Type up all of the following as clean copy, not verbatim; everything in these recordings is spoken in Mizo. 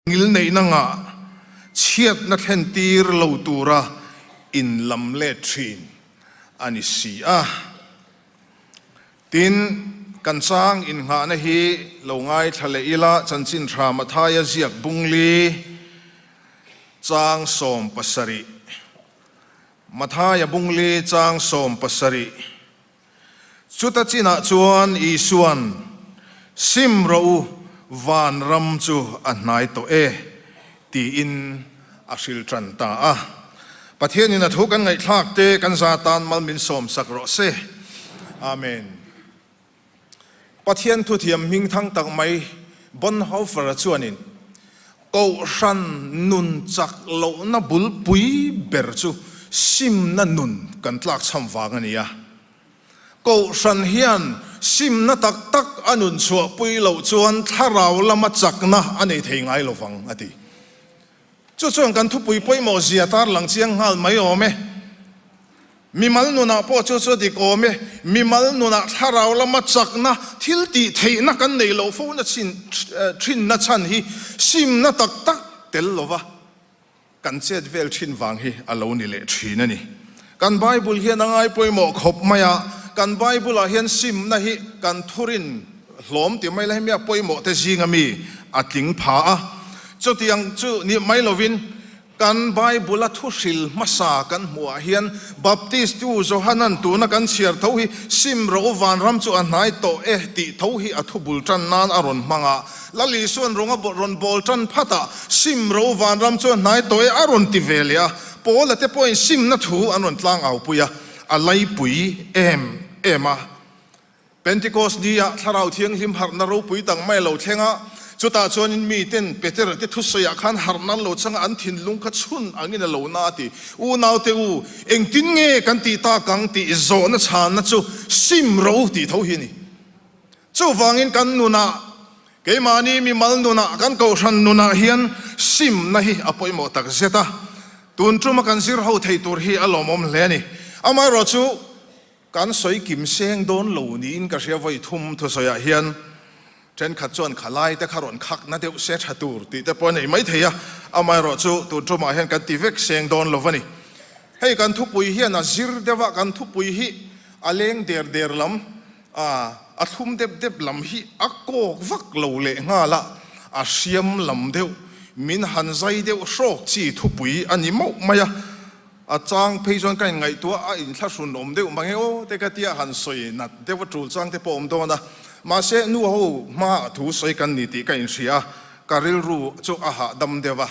Ngilneihna ngah chhiatna thlentir lo tura inlamlet thin a ni si a. Tin, kan chang innghahna hi lo ngaithla leh ila chanchin tha Mathaia ziak bungli chang 70. Mathaia bungli chang 70. Chuta chinah chuan Isua'n, Sim rawh u, van ram chu a hnai tawh e, tiin a hril tan ta a. Pathianin a thu kan ngaihthlak te kan za tan mal min sawmsak rawh se. Amen. Pathian thuthiam hmingthang tak mai Bonhoeffer-a chuanin, Kohhran nun chak lohna bulpui ber chu simna nun kan tlakchham vang a ni a. Kohhran hian simna tak tak a nun chhuahpui loh chuan thlarau lama chakna a nei thei ngai lo vang, a ti. Chu chuan kan thupui pawimawh zia tarlang chiang nghal mai awm e. Mimal nunah pawh chu chu dik awm e. Mimal nunah thlarau lama chakna, thil tih theihna kan neih loh fo na chin thinna chhan hi simna tak tak tel lova kan chet vel thin vang hi a lo ni leh thin a ni. Kan Bible hian a ngai pawimawh khawp mai a, kan Bible ah hian simna hi kan thurin hlawm ti mai la hemi a pawimawh te zinga mi a tling pha a. Chutiang chu nih mai lovin kan Bible a thuhril hmasa kan hmuh ah hian Baptist tu Johanan tuna kan chhiar tho hi sim rawh u vanram chu a hnai tawh e tih tho hi a thubul tan nan a rawn hmang a. Lal Isuan rawnga rawn bawl tan phat ah sim rawh u vanram chu a hnai tawh e a rawn ti ve leh a. Paula te pawhin simna thu an rawn tlang au pui a, a laipui em em a. Pentecost ni ah Thlarau Thianghlim harhna ropui tak mai a lo thleng a, chutah chuanin miten Petera te thusawiah khan harhna an lo chang a, an thinlung kha chhun angin a lo na a ti. Unaute u, engtin nge kan tih tak ang tih zawhna chhanna chu sim ro tih tho hi a ni. Chuvangin kan nunah, keimahni mimal nunah, kan kohhran nunah hian simna hi a pawimawh tak zet a, tun tuma kan zir ho thei tur hi a lawmawm hle a ni. Amaherawhchu, Kan sawi kim seng dawn lo niin ka hria vawi thum thusawiah hian thenkhat chuan khalai te kha rawn khak na deuh se tha tur tih te pawh a nei mai thei a, amaherawhchu tun tumah hian kan ti vek seng dawn lo a ni. Hei kan thupui hian a zir deuh a, kan thupui hi a leng der der lam, a thlum dep dep lam hi a kawk vak lo leh nghal a, a hriam lam deuh, min han zai deuh hrawk chi thupui a ni mauh mai a. A chang phei chuan ka inngaihtuah a inthlahrun awm deuh mange aw te ka tia han sawi nat deuh a tul chang te pawh awm dawn a, mahse nu ho hmaah thu sawi kan ni tih ka inhria a, ka rilru chu a hahdam deuh a.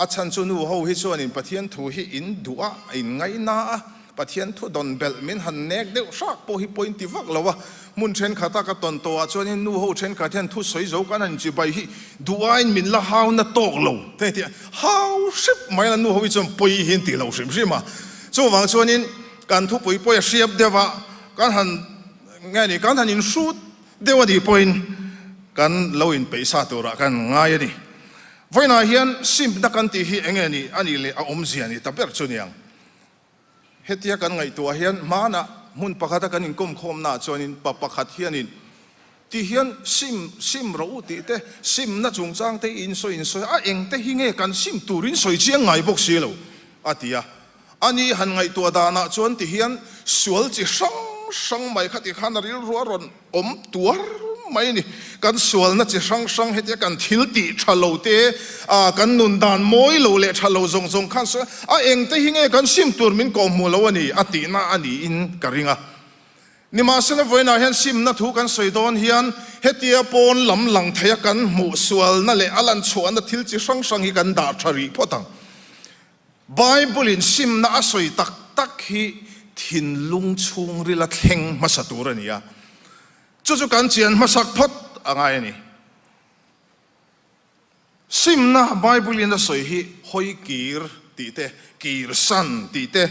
A chhan chu nu ho hi chuanin Pathian thu hi in duh a, in ngaihna a, Pathian thu dawn belh min han nek deuh hrak pawh hi pawhin ti vak lo a, Hmun thenkhat a ka tawn tawh ah chuanin nu ho thenkhat hian thu sawi zo kan han chibai hi duh aiin min la hau na tawk lo te tih a hau hrep mai a nu ho hi chuan pawi hi an tih lo hrim hrim a chuvang chuanin kan thupui pawi a hriap deuh a kan han nge ni kan han inhrut deuh a nih pawhin kan lo inpeih sa turah kan ngai a ni. Vawiinah hian simna kan tih hi enge ni a nih leh a awmzia ni ta ber chu niang. Hetia kan ngaihtuah hian hmanah hmun pakhata kan inkawmkhawmnaah chuanin pa pakhat hianin ti hian sim sim rawh u tih te, simna chungchang te in sawi in sawi a, engte hi nge kan sim turin sawi chiang ngai bawk si lo a ti a. Ani han ngaihtuah danah chuan ti hian sual chi hrang hrang mai kha ti khan a rilru a rawn awm tuar mai a ni. Kan sualna chi hrang hrang hetia kan thil tih tha lo te, kan nun dan mawi lo leh tha lo zawng zawng khan sawi a eng te hi nge kan sim tur min kawh hmuh lo a ni a tihna a niin ka ring a. Nimahsela vawiinah hian simna thu kan sawi dawn hian hetia pawn lam lang theia kan hmuh sualna leh a lan chhuahna thil chi hrang hrang hi kan dah tha rih phawt ang. Bible-in simna a sawi tak tak hi thinlung chhungrila thleng hmasa tur a ni a, chu chu kan chian hmasak phawt a ngai a ni. Simna Bible-in a sawi hi hawi kir tih te, kir san tih te,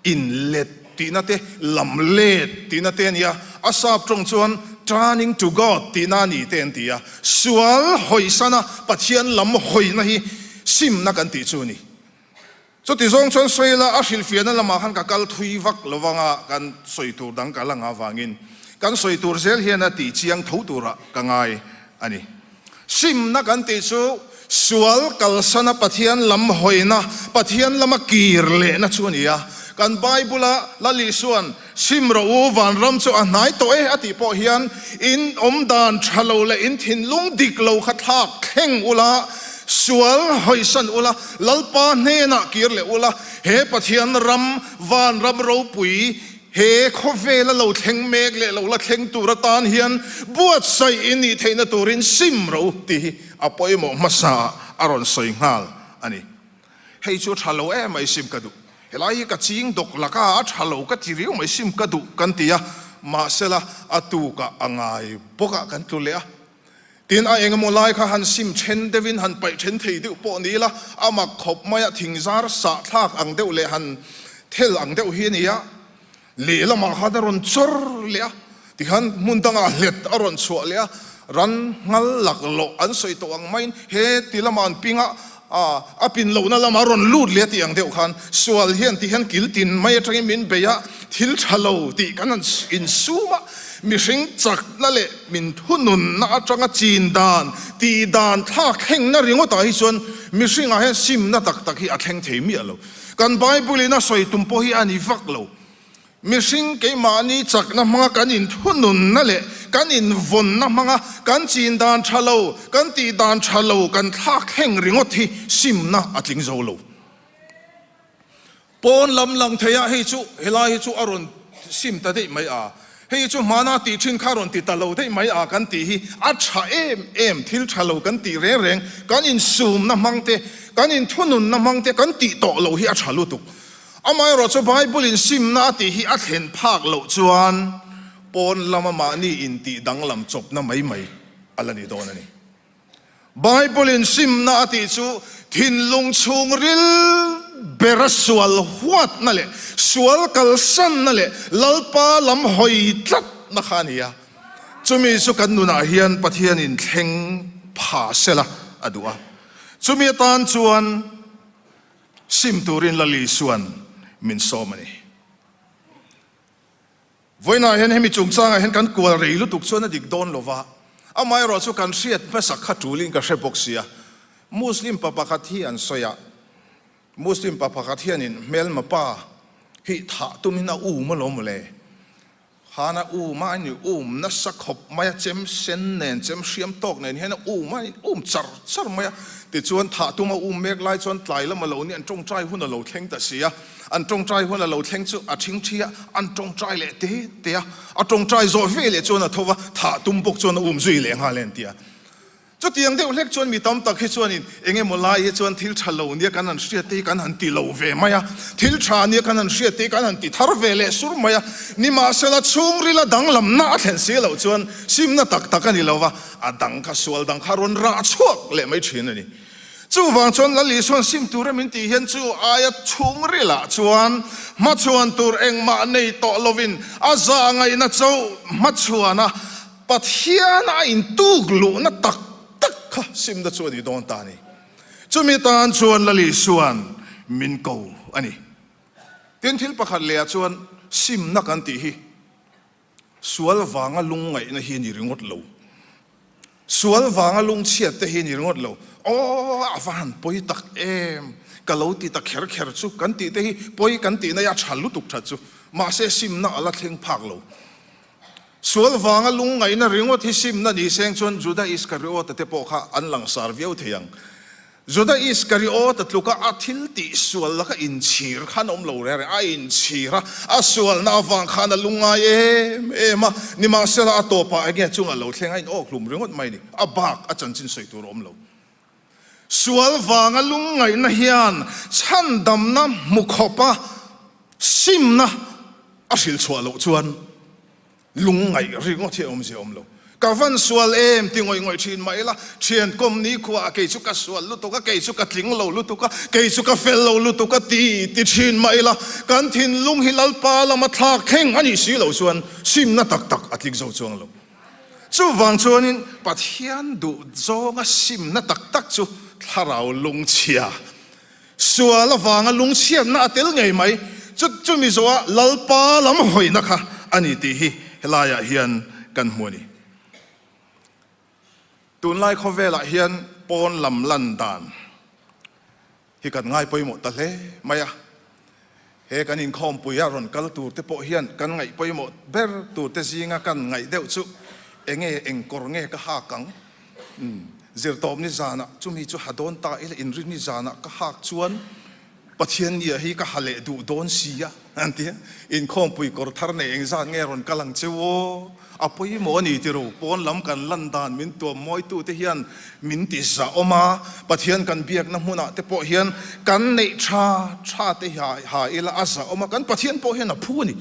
inlet tihna te, lam let tihna te a ni a, a sap tawng chuan turning to God tihna a ni te an ti a, sual hawisana Pathian lam hawina hi simna kan tih chu a ni. Chuti zawng chuan sawi la, a hrilhfiahna lamah khan ka kal thui vak lo vanga kan sawi tur dang ka la ngah vangin kan sawi tur zel hian a tih chiang tho turah ka ngai a ni. Simna kan tih chu. Sual kalsana Pathian lam hawina, Pathian lama kir lehna chu a ni a. Kan Bible-a Lal Isua'n, Sim rawh u, vanram chu a hnai tawh e a tih pawh hian, in awm dan tha lo leh in thinlung dik lo kha thlak thleng ula, sual hawisan ula, Lalpa hnenah kir leh ula, he Pathian ram, vanram ropui, He khawvela lo thleng mek leh lo la thleng tur atan hian buatsaih in nih theihna turin sim ro tih hi a pawimawh hmasa ah a rawn sawi nghal a ni. Hei chu tha lo em mai sim ka duh. Helai hi ka ching dawk laka a tha lo ka ti riau mai sim ka duh kan ti a, mahsela a tukah a ngai bawkah kan tlu leh a. Tin, a engemaw lai kha han sim then deuhin han paih then thei deuh pawh ni ila, a mak khawp mai a, thingzar sah thlak ang deuh leh han thel ang deuh hi a ni a, lehlamah khan a rawn chawr leh a, tikhan hmun dangah hlet a rawn chhuah leh a, ran nghal laklawh an sawi tawh ang maiin he ti lamah an ping a, a pin lohna lamah a rawn lut leh a tih ang deuh khan sual hian ti hian kil tin mai atangin min bei a, thil tha lo tih kan han insum a, mihring chakna leh min thununna atanga chin dan, tih dan thlak thlengna ringawtah hi chuan mihringah hian simna tak tak hi a thleng thei miah lo. Kan Bible in a sawi tum pawh hi a ni vak lo. Mihring keimahni chakna hmanga kan inthununna leh kan invawnna hmanga kan chin dan tha lo, kan tih dan tha lo kan thlak thleng ringawt hi simna a tling zo lo. Pawn lam lang theiah hei chu helai hi chu a rawn sim ta daih mai a, hei chu hmana tih thin kha a rawn ti ta lo daih mai a kan tih hi a tha em em, thil tha lo kan tih reng reng, kan insumna hmang te, kan inthununna hmang te kan tih tawh lo hi a tha lutuk. Amaherawh chu Bible in simna a tih hi a thlen phak loh chuan pawn lama mahni intih danglam chawpna mai mai a la ni dawn a ni. Bible in simna a tih chu thinlung chhungril bera sual huatna leh sual kalsanna leh Lalpa lam hawi tlatna kha a ni a. Chumi chu kan nunah hian Pathianin thleng pha sela a duh a. Chumi atan chuan Sim turin Lal Isua'n min sawm a ni. Vawiinah hian hemi chungchangah hian kan kual rei lutuk chuan a dik dawn lo va, amaherawh chu kan hriat hmasak kha tulin ka hre bawk sia. Muslim pa pakhat hi an sawi a, Muslim pa pakhat hianin hmelma pa hi thah tumin a um alawm mawle. Khan a um a, a ni um nasa khawp mai a, chem sen nen, chem hriam tawk nen hian a um a, a in um char char mai a. Tichuan thah tum a um mek lai chuan tlai lam a lo ni, an tawngtai hun a lo thleng ta si a. An tawngtai hun a lo thleng chu a thingthi a, an tawngtai leh te te a. A tawngtai zawh ve leh chuan a tho va, thah tum bawk chuan a um zui leh nghal e an ti a. Chutiang deuh hlek chuan mi tam tak hi chuanin eng emaw lai hi chuan thil tha lo nia kan han hriat te hi kan han ti lo ve mai a, thil tha nia kan han hriat te hi kan han ti thar ve leh sur mai a. Nimahsela chhungrila danglamna a thlen si loh chuan simna tak tak a ni lo va, a dang kha sual dang kha rawn rah chhuak leh mai thin a ni. Chuvang chuan Lal Isua'n sim tura min tih hian chu aia chhungrilah chuan hmachhuan tur engmah nei tawh lovin a zah ngaihna chauh hmachhuana Pathian a intuk luhna tak tak kha simna chu a ni dawn ta a ni. Chumi tan chuan Lal Isua'n min ko a ni. Tin, thil pakhat lehah chuan simna kan tih hi sual vanga lungngaihna hi a ni ringawt lo. Sual vanga lungchhiat te hi a ni ringawt lo. Aw, a va han pawi tak em! Ka lo ti ta kher kher chu kan tih te hi pawi kan tihna hi a tha lutuk that chu. Mahse simna a la thleng phak lo. Sual vanga lungngaihna ringawt hi simna ni seng chuan Juda Iskariota te pawh kha an langsar viau thei ang. Juda Iskariota tluka a thil tih sual laka inchhir khan awm lo reng reng. A inchhir a, a sualna avang khan a lungngai em em a, nimahsela a tawpah enge chunga lo thleng a inawk hlum ringawt mai ni. A bak a chanchin sawi tur a awm lo. Sual vanga lungngaihna hian chhandamna hmu khawpa simna a hrilh chhuah loh chuan lungngaih ringawt hi a awmzia awm lo. Ka van sual em ti ngawih ngawih thin mah ila, thian kawm ni khuaah kei chu ka sual lutuk a, kei chu ka tling lo lutuk a, kei chu ka fel lo lutuk a ti ti thin mah ila, kan thinlung hi Lalpa lama thlak thleng a nih si loh chuan simna tak tak a tling zo chuang lo. Chuvang chuanin Pathian duh zawnga simna tak tak chu thlarau lungchhia, sual avanga lungchhiatna a tel ngei mai. Chu chumi zawha Lalpa lam hawina kha a ni tih hi helaiah hian kan hmu a ni. Tunlai khawvelah hian. pawn lam lan dan hi kan ngai pawimawh ta hle mai a. He kan inkhawmpui a rawn kal tur te pawh hian kan ngaih pawimawh ber tur te zinga kan ngaih deuh chu enge eng kawr nge ka hak ang? Umm, zirtawpni zanah chumi chu ha dawn ta ila inrinni zanah ka hak chuan Pathian nia hi ka ha leh duh dawn si a, an ti a. Inkhawmpui kawr thar nei engzat nge rawn kal ang che aw? A pawimawh a ni ti ro, pawn lam kan lan dan min tuam mawitute hian min ti zahawm a, Pathian kan biakna hmunah te pawh hian kan neih tha tha te hi ha ila a zahawm a, kan Pathian pawh hian a phu a ni.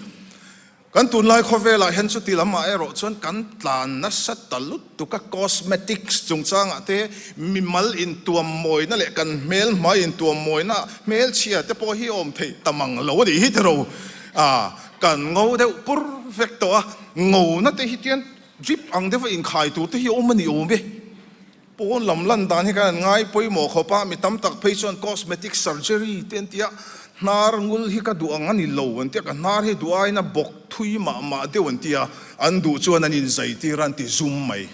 Kan tunlai khawvelah hian chuti lamah erawh chuan kan tlan nasa ta lutuk a, cosmetics chungchangah te mimal intuam mawina leh kan hmel hmai intuam mawina hmelchhia te pawh hi awm theih ta mang lo a nih hi tiraw? A, kan ngo deuh pur vek tawh a, ngona te hi tian drip ang deuha inkhai tur te hi awm a ni awm e. Pawn lam lan dan hi kan han ngai pawimawh khawp a, mi tam tak phei chuan cosmetic surgery te an ti a, hnar ngul hi ka duh ang a ni lo an ti a, ka hnar hi duh aiin a bawk thui mah mah deuh an ti a, an duh chuan an inzai tir a an ti zum mai.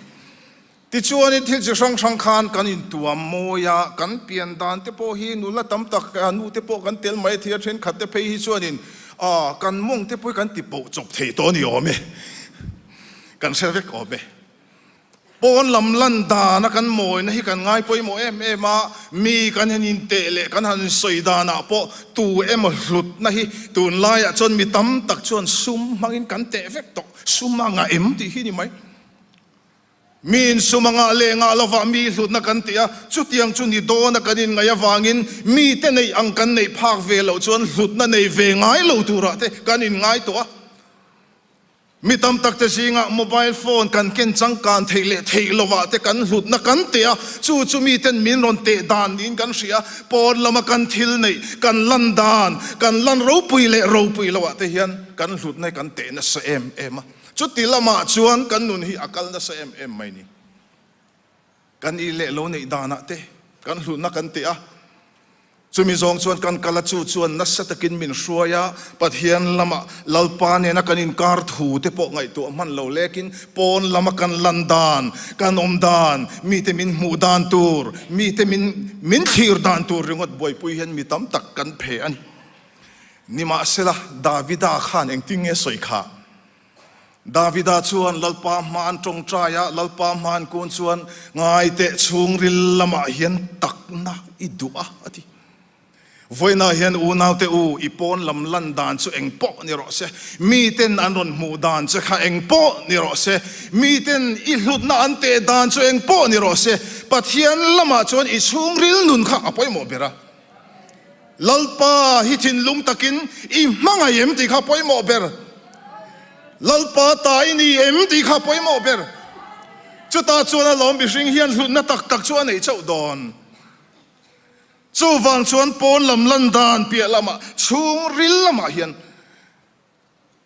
Tichuanin thil chi hrang hrang khan kan intuam mawi a, kan pian dan te pawh hi nula tam tak nu te pawh kan tel mai thei a, thenkhat te phei hi chuanin kan mawng te pawh hi kan ti poh chawp thei tawh a ni awm e, kan hre vek awm e. Pawn lam lan dana kan mawina hi kan ngai pawimawh em em a, mi kan han inteh leh kan han sawi danah pawh tu emaw hlutna hi tunlaiah chuan mi tam tak chuan sum hmangin kan teh vek tawh, sum a ngah em tih hi ni mai. Miin sum a ngah leh ngah lovah mi hlutna kan tih a, chutiang chu ni dawna kan inngaih avangin mite neih ang kan neih phak ve loh chuan hlutna nei ve ngai lo turah te kan inngai tawh a. Mi tam tak te zingah mobile phone kan ken changkan theih leh theih lovah te kan hlutna kan teh a, chu chu miten min rawn teh dan niin kan hria. Pawn lama kan thil neih, kan lan dan, kan lan ropui leh ropui lovah te hian kan hlutna hi kan teh nasa em em a. Chuti lamah chuan kan nun hi a kal nasa em em mai ni. Kan i leh lo neih danah te kan hlutna kan teh a, chumi zawng chuan kan kal a, chu chuan nasa takin min hruai a, Pathian lama Lalpa nena kan inkar thu te pawh ngaihtuah hman lo lekin pawn lama kan lan dan, kan awm dan, mite min hmuh dan tur, mite min min thlir dan tur ringawt buaipui hian mi tam tak kan phe a ni. Nimahsela, Davida khan engtin nge sawi khah? Davida chuan Lalpa hma an tawngtai a, Lalpa hma an kun chuan, Ngai teh chhungril lamah hian takna i duh a, a ti. Vawiinah hian unaute u, i pawn lam lan dan chu eng pawh ni rawh se, miten an rawn hmuh dan che kha eng pawh ni rawh se, miten i hlutna an teh dan chu eng pawh ni rawh se, Pathian lamah chuan i chhungril nun kha a pawimawh ber a. Lalpa hi thinlung takin i hmangaih em tih kha pawimawh ber. Lalpa ta i ni em tih kha pawimawh ber. Chutah chuan a lawm mihring hian hlutna tak tak chu a neih chauh dawn. Chuvang chuan pawn lam lan dan piah lamah chhungril lamah hian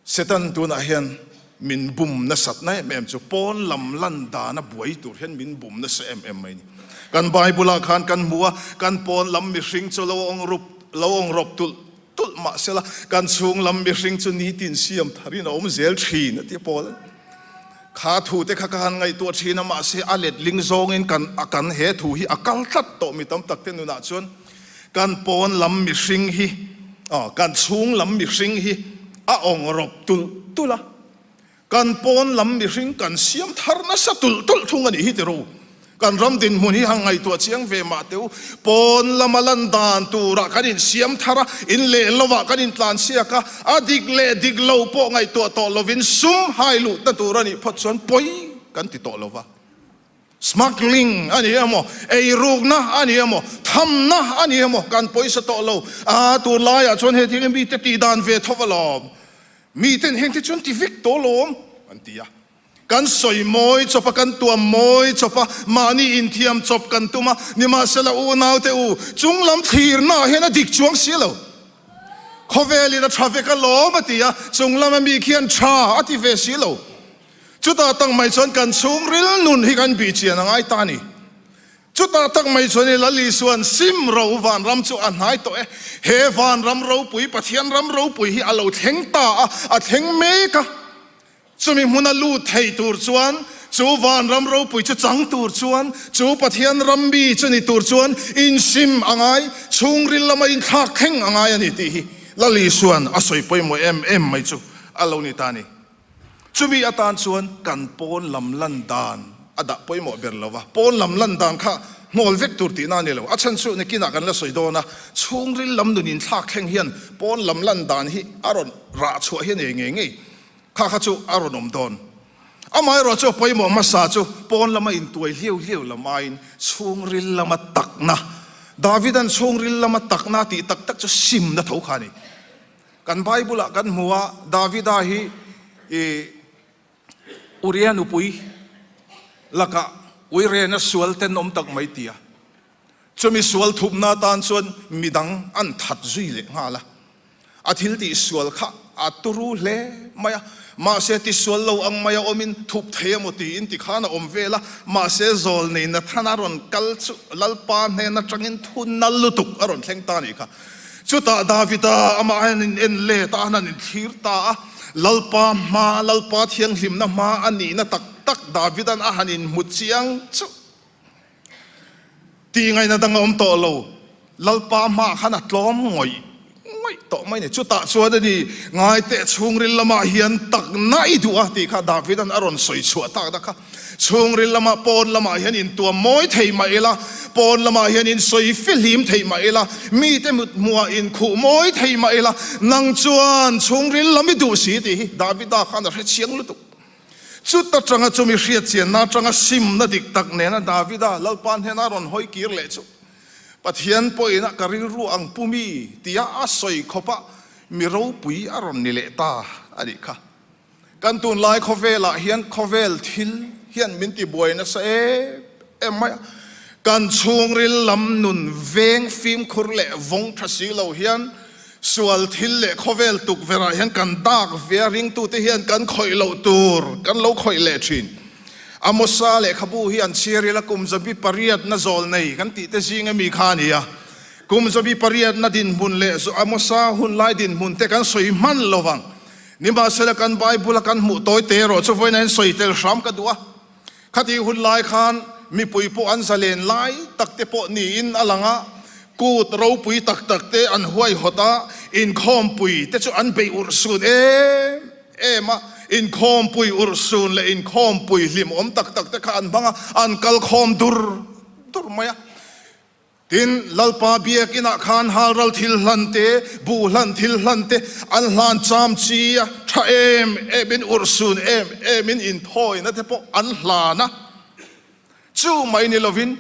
Satan tunah hian min bum nasatna em em chu pawn lam lan dana buai tur hian min bum nasa em em mai ni. Kan Bible ah khan kan hmu a, kan pawn lam mihring chu lo awng rup lo awng rawp tulh tulh mah sela kan chhung lam mihring chu nitin siam tharin a awm zel thin a ti Paul. Kha thu te kha ka han ngaihtuah thin a mahse a letling zawngin kan a kan he thu hi a kal tlat tawh mi tam tak te nunah chuan Kan pawn lam mihring hi, aw, kan chhung lam mihring hi a awng rawp tulh tulh a, kan pawn lam mihring kan siam thar nasa tulh tulh thung a nih hi ti ro. Kan ram dinhmun hi han ngaihtuah chiang ve mah teh u. Pawn lama lan dan turah kan insiam thar a, in leh lovah kan intlan siak a, a dik leh dik lo pawh ngaihtuah tawh lovin sum hai luhna tur a nih phawt chuan pawi kan ti tawh lo va. Smuggling a ni emaw, eirukna a ni emaw, thamna a ni emaw, kan pawisa tawh lo. A, tunlaiah chuan he thil hi mite tih dan ve tho alawm. Miten heng te chuan ti vek tawh alawm, an ti a. Kan sawi mawi chawp a, kan tuam mawi chawp a, mahni inthiam chawp kan tum a, nimahsela unaute u, chunglam thlirnaah hian a dik chuang si lo. Khawvelin a tha vek alawm a ti a, chunglama mi khian tha a ti ve si lo. Chutah tak mai chuan kan chhungril nun hi kan bih chian a ngai ta a ni. Chutah tak mai chuan i Lal Isua'n sim ro vanram chu a hnai tawh e. He vanram ropui, Pathian ram ropui hi a lo thleng ta a, a thleng mek a. Chumi hmuna lut thei tur chuan Chu vanram ropui chu chang tur chuan, chu Pathian ram mi chu ni tur chuan insim a ngai, chhungril lama inthlak thleng a ngai a ni tih hi Lal Isua'n a sawi pawimawh em em mai chu a lo ni ta a ni. Chumi atan chuan kan pawn lam lan dan a dah pawimawh ber lo va, pawn lam lan dan kha hnawl vek tur tihna a ni lo. A chhan chu nikinah kan la sawi dawn a, chhungril lam nun inthlak thleng hian pawn lam lan dan hi a rawn rah chhuah hi a nei ngei ngei. Kha kha chu a rawn awm dawn. Amaherawh chu a pawimawh hmasa chu pawn lama intuai hliau hliau lam aiin chhungril lama takna, Davida'n chhungril lama takna tih tak tak chu simna tho kha a ni. Kan Bible-ah kan hmu a, Davida hi i Uria nupui lakah uirena sual tenawm tak mai ti a. Chumi sual thupna atan chuan midang an that zui leh nghal a. A thil tih sual kha a turu hle mai a, mahse tisual lo ang mai a awmin thup thei emaw tiin tikhan a awm vel a, mahse zawlnei Nathana rawn kal chu Lalpa hnen atangin thu nal lutuk a rawn thleng ta a nih kha. Chutah Davida amah hian in en let a, an inthlir ta a, Lalpa hma, Lalpa thianghlimna hma a nihna tak tak Davida'n a han inhmu chiang chu tih ngaihna dang a awm tawh lo. Lalpa hmaah khan a tlawm ngawih ngawih tawh mai a ni. Chutah chuan a ni, Ngaiteh chhungril lamah hian takna i duh a tih kha Davida'n a rawn sawi chhuah tak dak kha. Chhungril lamah pawn lamah hian intuam mawi thei mah ila, pawn lamah hian insawi fihlim thei mah ila, mite mut hmuhah inkhuh mawi thei mah ila, nang chuan chhungril lam i duh si tih hi Davida khan a hre chiang lutuk. Chuta tanga chumi hriatchianna atanga simna dik tak nena Davida Lalpa hnena rawn hawi kir leh chu Pathian pawhin a ka rilru ang pu mi tia a sawi khawpah mi ropui a rawn ni leh ta a nih kha. Kan tunlai khawvelah hian khawvel thil hian min tibuai nasa em em mai a, kan chhungril lam nun veng fimkhur leh vawng tha si lo hian sual thil leh khawvel tukverhah hian kan dak ve a, ringtute hian kan khawih loh tur kan lo khawih leh thin. Amosa lehkhabu hi an chhiar ila kum zabi pariatna zawl nei kan tih te zinga mi kha a ni a, kum zabi pariatna dinhmun leh Amosa hunlai dinhmun te kan sawi hman lo vang. Nimahsela kan Bible a kan hmuh tawi te erawh chu vawiin a insawi tel hram ka duh a. Khatih hun lai khan mipui pawh an zalen lai tak te pawh niin a lang a, kut ropui tak tak te an huaihawt a, inkhawmpui te chu an bei urhsun em em a, inkhawmpui urhsun leh inkhawmpui hlimawm tak tak te kha an hmang a, an kalkhawm dur dur mai a. Tin, Lalpa biakinah khan halral thil hlan te, buh hlan thil hlan te an hlan cham chi a, tha em emin urhsun em emin inthawina te pawh an hlan a. Chu mai ni lovin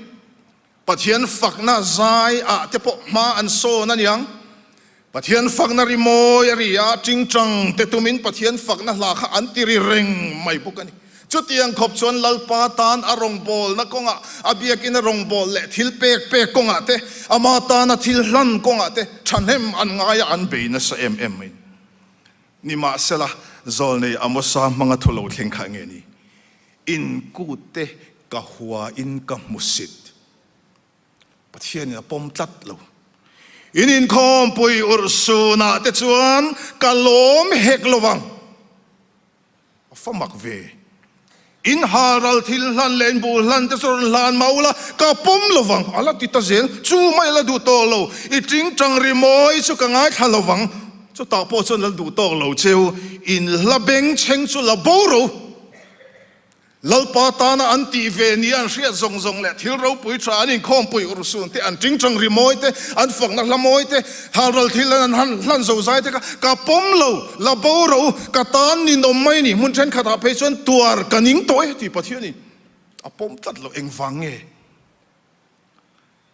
Pathian fakna zai ah te pawh hma an sawn a niang. Pathian fakna rimawi a ri a, tingtang te tumin Pathian fakna hla kha an ti ri reng mai bawk a ni. Chutiang khawp chuan Lalpa tan a rawngbawlna kawngah, a biakina rawngbâwl leh thil pek pek kawngah te, ama tana thil hlan kawngah te thahnem an ngai a, an bei nasa em em mai. Nimahsela, Zawlnei Amosa hmanga thu lo thleng kha nge ni? In kut te ka huain ka hmusit. Pathianin a pawm tlat lo. In inkhawmpui urhsunah te chuan ka lawm hek lo vang. A fa mak ve. In halral thil hlan leh in buh hlan te chu rawn hlan mah ula, ka pawm lo vang. A la ti ta zel. Chu mai a la duh tawh lo. I tingtang rimawi chu ka ngaithla lo vang. Chutah pawh chuan la duh tawk lo cheu. In hla bengchheng chu la bo ro. Lalpa tana an tih ve nia an hriat zawng zawng leh thil ropui tha an inkhawmpui urhsun te, an tingtang rimawi te, an fakna hla mawi te, halral thil an han hlan zo zai te kha ka pawm lo, la bo ro, ka tan ninawm mai ni, hmun thenkhatah phei chuan tuar ka ning tawh e tih Pathianin a pawm tlat lo, engvang nge?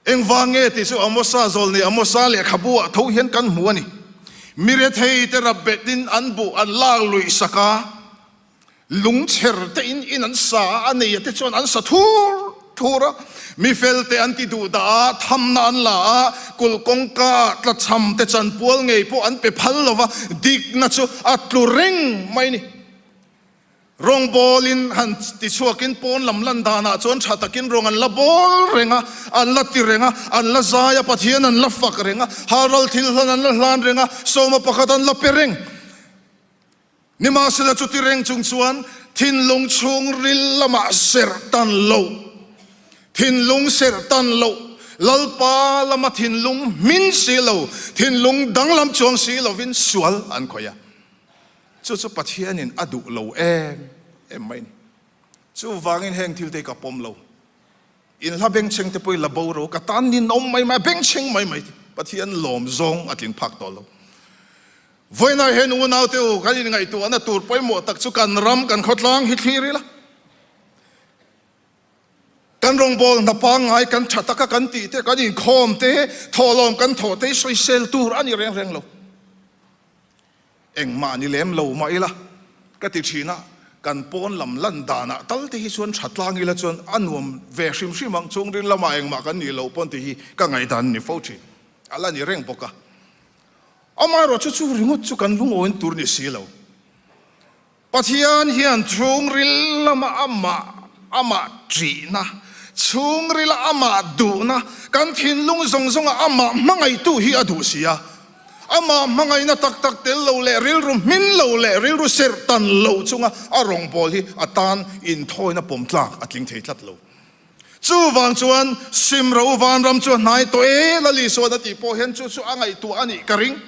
Engvang nge tih chu Amosa zawlnei Amosa lehkhabu ah tho hian kan hmu a ni. Mi rethei te rap betin an buh an lak luih sak a, lungchher te in in an sa a, a neia te chuan an sa thur thur a, mi fel te an ti duh dah a, thamna an la a, kulh kawngka ah tlachham te chanpual ngei pawh an pe phal lo va, dikna chu a tlu reng mai a ni. Rawngbawlin han ti chhuakin pawn lam lan danah chuan tha takin rawng an la bawl reng a, an la ti reng a, an la zai a, Pathian an la fak reng a, halral thil hlan an la hlan reng a, sawma pakhat an la pe reng. Nimahsela chuti reng chung chuan thinlung chhungril lamah serh tan loh, thinlung serh tan loh, Lalpa lama thinlung hmin si lo, thinlung danglam chuang si lovin sual an khawih a. Chu chu Pathianin a duh lo em em mai a ni. Chuvangin heng thil te hi ka pawm lo. In hla bengchheng te pawh i la bo ro, ka tan nin awm mai mai a, bengchheng mai mai Pathian lawm zawng a tling phak tawh lo. Vawiinah hian unaute u, kan inngaihtuahna tur pawimawh tak chu kan ram, kan khawtlang hi thlir ila. Kan rawngbâwl hna pangngai kan ṭha taka kan tih te, kan inkhâwm te, thawhlawm kan thawh te hi sawisel tur a ni reng reng lo. Engmah ni lem lo mah ila ka ti ṭhin a, kan pawn lam lan danah tal te hi chuan ṭha tlang ila chuan a nuam ve hrim hrim ang, chhungril lamah engmah kan nih loh pawn tih hi ka ngaihdan a ni fo ṭhin. A la ni reng bawk a. Amaherawh chu chu ringawt chu kan lungawin tur ni si lo. Pathian hian chhungril lama amah amah ṭihna, chhungrila amah duhna, kan thinlung zawng zawnga amah hmangaihtu hi a duh si a. Amah hmangaihna tak tak tel lo leh rilru hmin lo leh rilru serh tan lo chunga a rawngbâwl hi a tân inthawina pawm tlâk a tling thei tlat lo. Chuvang chuan Simro vanram chu a hnai tawh e, Lali sawn a tih pawh hian chu chu a ngaihtuah a nih ka ring.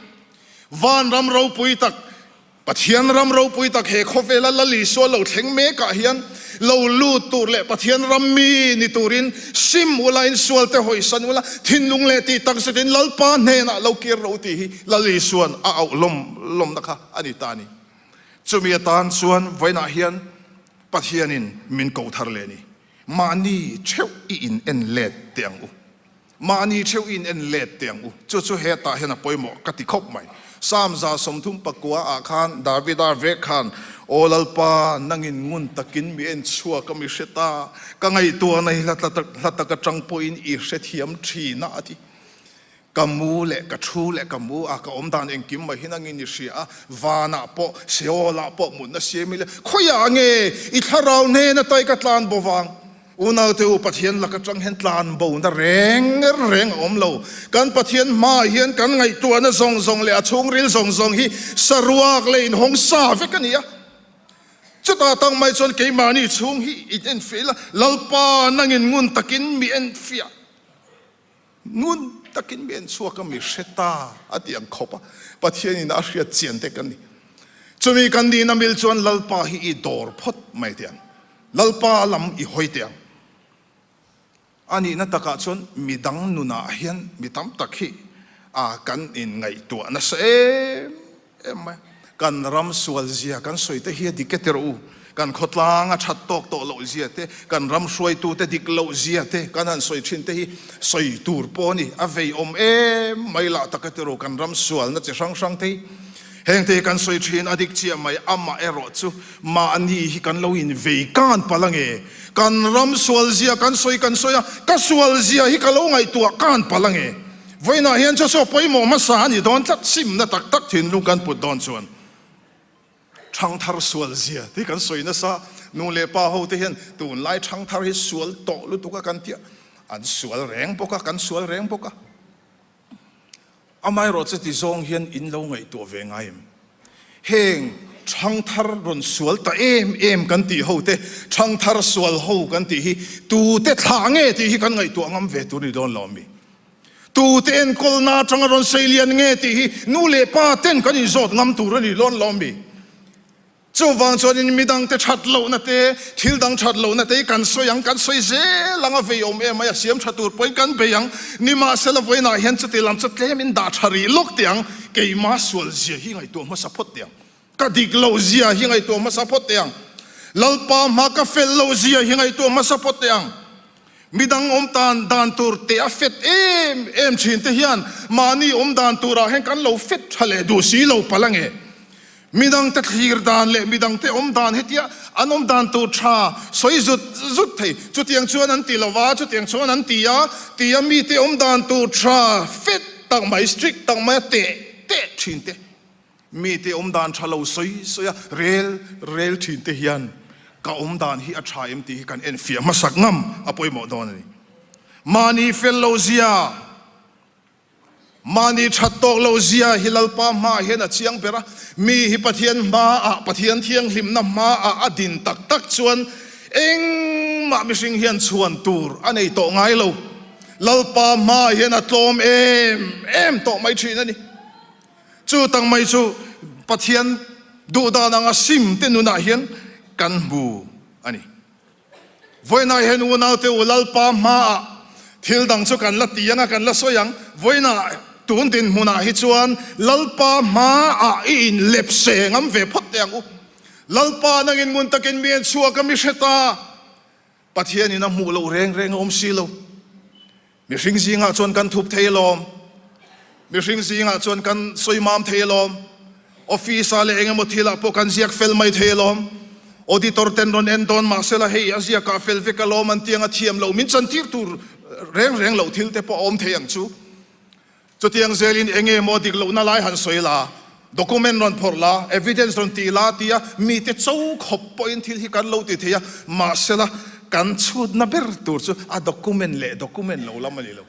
Vanram ropui tak, Pathian ram ropui tak he khawvela Lal Isua lo thleng mekah hian lo lut tur leh Pathian ram mi ni turin sim ula, insualte hawisan ula, thinlung leh tih tak zetin Lalpa hnenah lo kir ro tih hi Lal Isua'n a auh lawm lawmna kha a ni ta a ni. Chumi atan chuan vawiinah hian Pathianin min ko thar leh a ni. Mahni theuh i in en let teh ang u. Mahni theuh i in en let teh ang u. Chu chu hetah hian a pawimawh ka ti khawp mai. Psalm 35 ah khan Davida vek khan, Aw Lalpa, nangin ngun takin mi en chhuak a mi hre ta, ka ngaihtuahna hi hla tak atang pawhin i hrethiam thin a, a ti. Ka mu leh ka thu leh ka mu a, ka awm dan engkim mai hi nangin i hria a, vanah pawh, Seol-ah pawh mutna siam ila, khawiah nge i thlarau hnen atai ka tlan bo vang? Unaute u, Pathian lak atang hian tlan bona reng reng a awm lo. Kan Pathian hmaah hian kan ngaihtuahna zawng zawng leh a chhungril zawng zawng hi saruak leh inhawng sa vek a ni a. Chutah tang mai chuan keimahni chhung hi in enfiah ila, Lalpa nangin ngun takin mi enfiah. Ngun takin mi en chhuak a, mi hre ta a ti ang khawp a, Pathianin a hriat chian te kan ni. Chumi kan nihna mil chuan Lalpa hi i dawr phawt mai teh ang, Lalpa lam i hawi teh ang. A nihna takah chuan midang nunah hian mi tam tak hi a kan inngaihtuah nasa em em mai. Kan ram sual zia kan sawi te hi a dik e tirh u. Kan khawtlang a that tawk tawh loh zia te, kan ram hruaitu te dik loh zia te kan han sawi thin te hi sawi tur pawh a ni. A vei awm em mai lah tak e tirh u, kan ram sualna chi hrang hrang te hi. Heng te hi kan sawi thin a dik chiah mai, amah erawh chu mahni hi kan lo in vei kan palh ange. Kan ram sual zia kan sawi kan sawi a, ka sual zia hi ka lo ngaihtuah kan palh ange. Vawiinah hian chu saw pawimawh hmasa a ni dawn tlat, simna tak tak thinlung kan put dawn chuan ṭhangthar sual zia tih kan sawi nasa. Nu leh pa ho te hian tunlai ṭhangthar hi sual tawh lutuk a kan tia, an sual reng bawk a, kan sual reng bawk a. Amaherawh chuti zawng hian in lo ngaihtuah ve ngai em? Heng ṭhangthar rawn sual ta em em kan tih ho te, ṭhangthar sual ho kan tih hi tute thlah nge tih hi kan ngaihtuah ngam ve tur ni dawn lo ami? Tute enkawlna aṭanga rawn sei lian nge tih hi nu leh pa ten kan inzawt ngam tur a ni dawn lo ami? Chuvang chuanin midangte that lohna te, thil dang that lohna te hi kan sawi ang, kan sawi zel ang a vei awm em mai a, siam tha tur pawhin kan bei ang. Nimahsela vawiinah hian chuti lam chu tlemin dah tha rih lawk teh ang, keima sual zia hi ngaihtuah hmasa phawt teh ang, ka dik loh zia hi ngaihtuah hmasa phawt teh ang, Lalpa hma ka fel loh zia hi ngaihtuah hmasa phawt teh ang. Midang awm tan dan tur te a fet em em thin te hian mahni awm dan turah hian kan lo fet tha leh duh si lo palh ange. Midangte thlir dan leh midangte awm dan hetia an awm dan tur tha sawi zut zut thei. Chutiang chuan an ti lova, chutiang chuan an ti a, tia mite awm dan tur tha fet tak mai, strict tak mai a teh teh thin te. Mite awm dan tha lo sawi sawi a, rel rel thin te hian ka awm dan hi a tha em tih hi kan enfiah hmasak ngam a pawimawh dawn a ni. Mahni fel lo zia. Mahni that tawk loh zia hi Lalpa hmaah hian a chiang ber a, mi hi Pathian hmaah, Pathian thianghlimna hmaah a din tak tak chuan engmah mihring hian chhuan tur a nei tawh ngai lo. Lalpa hmaah hian a tlawm em em tawh mai thin a ni. Chu tang mai chu Pathian duhdan anga sim te nunah hian kan hmu a ni. Vawiinah hian unaute u Lalpa hmaah thil dang chu kan la ti ang a, kan la sawi ang. Vawiinah tun dinhmunah hi chuan Lalpa hmaah i inlepse ngam ve phawt teh ang u. Lalpa nangin ngun takin mi en chhuak a, mi hre ta. Pathianin a hmuh loh reng reng a awm si lo. Mihring zingah chuan kan thup thei alawm. Mihring zingah chuan kan sawi mam thei alawm. Office-ah leh engemaw thilah pawh kan ziak fel mai thei alawm. Auditor ten rawn en dawn mahsela hei a ziakah fel vek alawm an tiang a thiam loh min chantir tur reng reng loh thil te pawh a awm thei ang chu. Chutiang zelin enge maw dik lohna lai han sawi la, document rawn phawrh la, evidence rawn tih la tia mite cho khawp pawhin thil hi kan lo ti thei a, mahsela kan chhutna ber tur chu a document leh document lo lam a ni lo.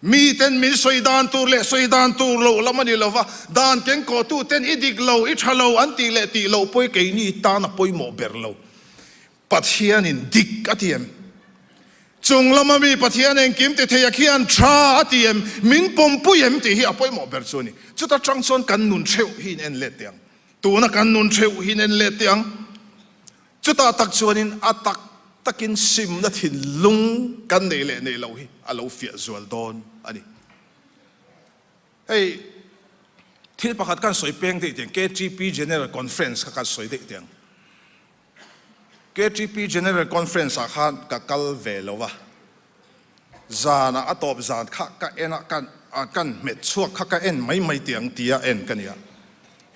Miten min sawi dan tur leh sawi dan tur lo lam a ni lo va, dan kengkawhtuten i dik lo, i tha lo an tih leh tih loh pawi keini tan a pawimawh ber lo. Pathianin dik a ti em? Chung lama mi Pathian engkim ti thei a khian tha a ti em? Min pawmpui em tih hi a pawimawh ber chu a ni. Chuta tang chuan kan nun theuh hi in en let teh ang. Tuna kan nun theuh hi in en let teh ang. Chutah tak chuanin a tak takin simna thinlung kan neih leh neih loh hi a lo fiah zual dawn a ni. Hei thil pakhat kan sawi peng daih teh ang, KTP General Conference kha kan sawi daih teh ang. KTP General Conference ah khan ka kal ve lo a, zanah a tawp zan kha ka en a, kan kan hmet chhuak kha ka en mai mai tih ang tia en ka nia.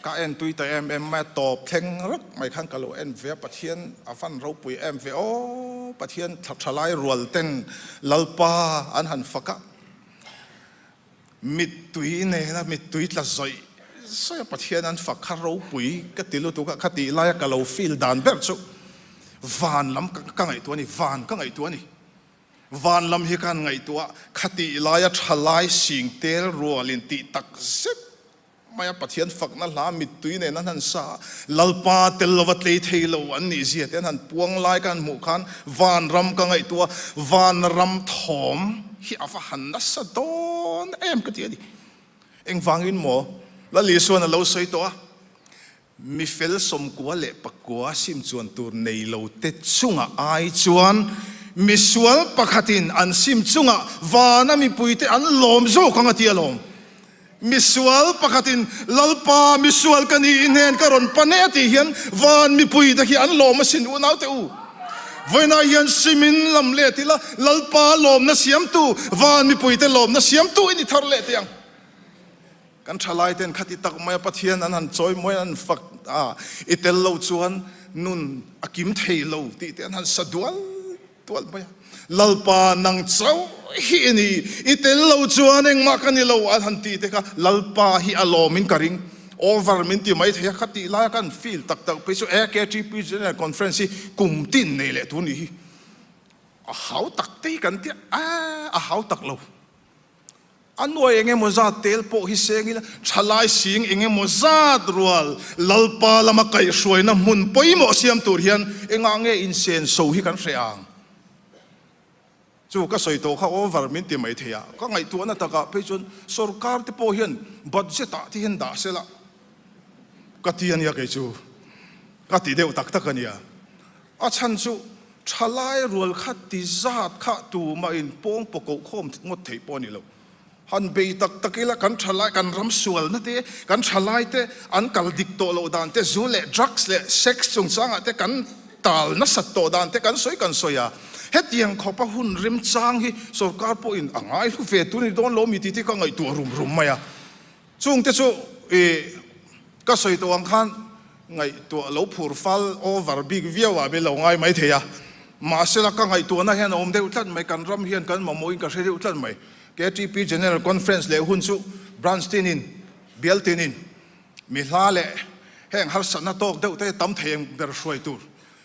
Ka en tui ta em em mai a, tawp thleng rak mai khan ka lo en ve a, Pathian a van ropui em ve aw, Pathian thalai rual ten Lalpa an han fak a. Mittui nena mittui tla zawih zawih a Pathian an fak kha ropui ka ti lutuk a, kha tih laia ka lo feel dan ber chu van lam ka ngaihtuah a ni, van ka ngaihtuah a ni. Van lam hi ka han ngaihtuah a, kha tih laia thalai sing tel rualin tih tak zet Maia Pathian fakna hla mittui nen an han sa a, Lalpa tel lova tlei thei lo an nih zia te an han puang lai ka han hmuh khan vanram ka ngaihtuah a, vanram thawm hi a va han nasa dawn em ka ti a ni. Engvangin maw Lal Isuan a lo sawi tawh a, mi fel sawmkua leh pakua sim chuan tur nei lo te chungah ai chuan misual pakhatin an sim chungah vana mipuite an lawm zawk ang a ti alawm. Misual pakhatin, Lalpa, misual ka ni i hnen ka rawn pan e a tih hian van mipuite khi an lawm asin unaute u. Vawiinah hian simin lam let ila, Lalpa lawmna siamtu, van mipuite lawmna siamtu i ni thar leh teh ang. Kan thalaiten khati tak maia Pathian an han chawi mawi an fak a, i tel lo chuan nun a kim thei lo tih te an han sa dual. Tual mai a, Lalpa nang chauh hi i ni, i tel lo chuan engmah ka ni lo an han ti te kha Lalpa hi a lawmin ka ring. Over min ti mai thei a, kha tih laia kan feel tak tak phei chu AKTP General Conference hi kum tin nei leh tur ni hi a hau tak te hi kan ti a, a hau tak lo. A nuai eng emaw zat tel pawh hi seng ila, thalai sing eng emaw zat rual Lalpa lama kaihhruaina hmun pawimawh siam tur hian engah nge insenso hi kan hreh ang? Chu ka sawi tawh kha over min ti mai thei a, ka ngaihtuahna takah phei chuan sorkar te pawh hian budget ah te hian dah sela ka ti a nia kei chu, ka ti deuh tak tak a nia. A chhan chu thalai rual kha ti zat kha tumah in pawng paw koh khawm ngawt theih pawh a ni lo. Han bei tak tak ila kan thalai kan ram sualna te, kan thalai te an kal dik tawh loh dan te, zu leh drugs leh sex chungchangah te kan tal nasat tawh dan te kan sawi kan sawi a. Hetiang khawpa hun remchang hi sorkar pawhin a ngai hlu ve tur a ni dawn lo mi tih te ka ngaihtuah rum rum mai a. Chungte chu i ka sawi tawh ang khan ngaihtuah lo phur fal over bik viau ah min lo ngai mai thei a, mahsela ka ngaihtuahna hian a awm deuh tlat mai, kan ram hian kan mamawhin ka hre deuh tlat mai. KTP General Conference leh hun chu branch tinin, bial tinin mi hla leh heng harsatna tawk deuh te tam thei ang ber hruai tur.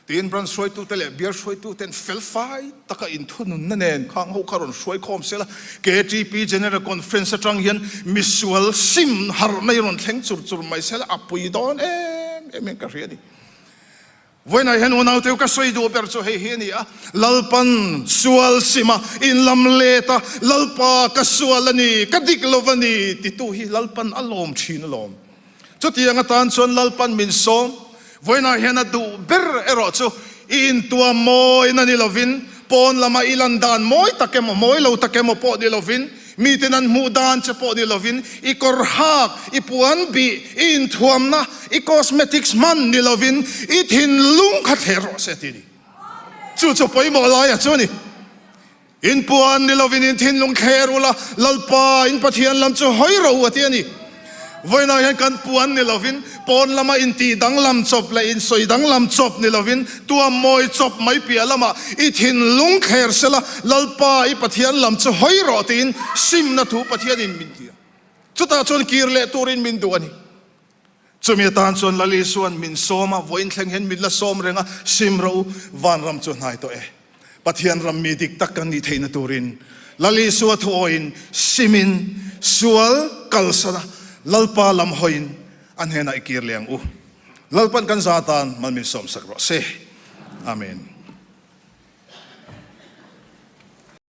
Tiin branch hruaitute leh bial hruaituten felfai taka inthununna nen khang ho kha rawn hruai khawm sela, KTP General Conference atang hian misual sim harhna hi rawn thleng chur chur mai sela a pui dawn em em hian ka hria a ni. Vawiinah hian unaute ka sawi duh ber chu hei hi a ni a, Lalpan sual sima inlam let a, Lalpa ka sual a ni, ka dik lo a ni titu hi Lalpan a lawm thin alawm. Chutiang atan chuan Lalpan min sawm. Vawiinah hian a duh ber erawh chu i intuam mawina ni lovin, pawn lama i lan dan mawi tak emaw, mawi lo tak emaw pawh ni lovin, miten an hmuh dan che pawh ni lovin, i kawr hak, i puan bih, i inthuamna, i cosmetics hman ni lovin, i thinlung kha thler rawh se tih a ni. Chu chu pawimawh laia chu a ni. In puan ni lovin in thinlung thler ula, Lalpa in Pathian lam chu hawi rawh u a ti a ni. Vawiinah hian kan puan ni lovin, pawn lama intih danglam chawp leh insawi danglam chawp ni lovin, tuam mawi chawp mai piah lamah i thinlung thler sela, Lalpa i Pathian lam chu hawi rawh tiin simna thu Pathianin min ti a. Chutah chuan kir leh turin min duh a ni. Chumi atan chuan Lal Isua'n min sawm a, vawiin thleng hian min la sawm reng a, sim rawh u, vanram chu hnai tawh e. Pathian ram mi dik tak kan nih theihna turin Lal Isua thuawiin simin sual kalsan a, Lalpa lam hawiin a hnenah i kir leh ang u. Lalpan kan za atan mal min sawmsak rawh se. Amen.